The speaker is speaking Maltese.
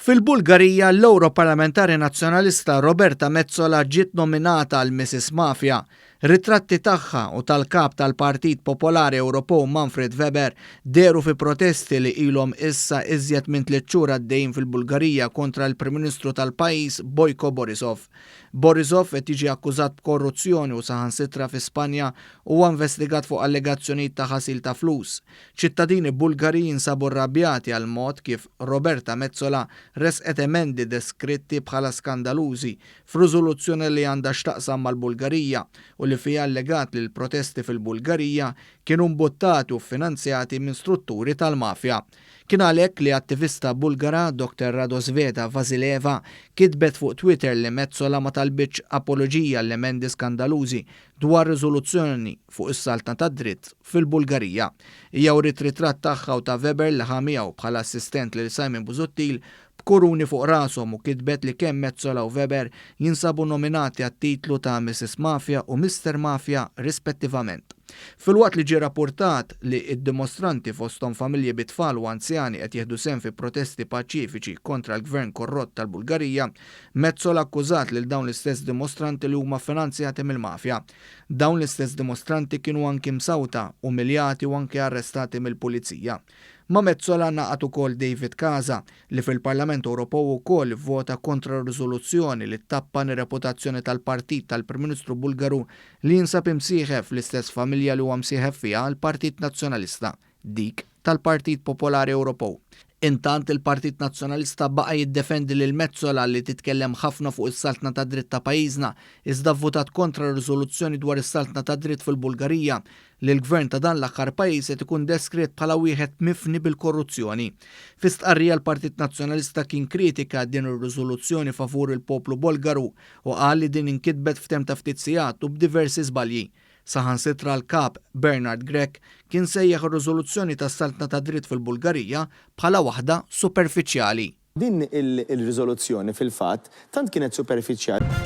Fil-Bulgarija, l-Ewroparlamentari Nazzjonalista Roberta Metsola ġiet nominata għal Mrs Mafia. Ritratti tagħha u tal-Kap tal-Partit Popolari Ewropew Manfred Weber dehru fi protesti li ilhom issa iżjed minn tliet xhur għaddejjin fil-Bulgarija kontra l-Prim Ministru tal-pajjiż Boyko Borisov. Borisov qed jiġi akkużat b'korruzzjoni u saħansitra fi Spanja huwa investigat fuq allegazzjonijiet ta' ħasil ta' flus. Ċittadini Bulgari jinsabu rrabjati għall-mod kif Roberta Metsola ressqet emendi deskritti bħala skandalużi f'riżoluzzjoni li għandha x'taqsam mal-Bulgarija u li fiha allegat li l-protesti fil-Bulgarija kienu mbuttati u ffinanzjati minn strutturi tal-mafja. Kien għalhekk li attivista Bulgara, Doctor Radosveta Vasileva, kitbet fuq Twitter li Metsola ma talbitx apoloġija għall-emendi skandalużi dwar riżoluzzjoni fuq is-saltna tad-dritt fil-Bulgarija. Hija wriet ritratt tagħha u ta' Weber li ħa miegħu bħala assistent lil Simon Busuttil b'kuruni fuq rashom u kitbet li kemm Metsola u Weber jinsabu nominati għat-titlu ta' Mrs Mafia u Mister Mafia rispettivament. Filwaqt li ġie rappurtat li d-dimostranti fosthom familji bi tfal u anzjani qed jieħdu sehem fi protesti paċifiċi kontra l-gvern korrott tal-Bulgarija, Metsola akkużat lil dawn l-istess dimostranti li huma finanzjati mill-mafja. Dawn l-istess dimostranti kienu anki msawta, umiljati u anki arrestati mill-pulizija. Ma' Metsola ngħaqad ukoll David Casa, li fil-Parlament Ewropew ukoll ivvota kontra riżoluzzjoni li ttappan ir-reputazzjoni tal-partit tal-Prim Ministru Bulgaru li jinsab imsieħeb fl-istess familja li huwa msieħeb fiha l-Partit Nazzjonalista, dik tal-Partit Popolari Ewropew. Intant, il-Partit Nazzjonalista baqa' jiddefendi lil Metsola li titkellem ħafna fuq is-saltna tad-dritt ta' pajjiżna, iżda vvutat kontra riżoluzzjoni dwar is-saltna tad-dritt fil-Bulgarija, li l-gvern ta' dan l-aħħar pajjiż qed ikun deskritt bħala wieħed mifni bil-korruzzjoni. Fi stqarrija l-Partit Nazzjonalista kien kritika din ir-riżoluzzjoni favur il-poplu Bolgaru u qal li din inkitbet f'temp ta' ftit sigħat u b'diversi żbalji. Saħansitra l-Kap Bernard Grech kien sejjaħ ir-riżoluzzjoni tas-saltna tad-dritt fil-Bulgarija bħala waħda superfiċjali. Din ir-riżoluzzjoni fil-fatt tant kienet superfiċjali.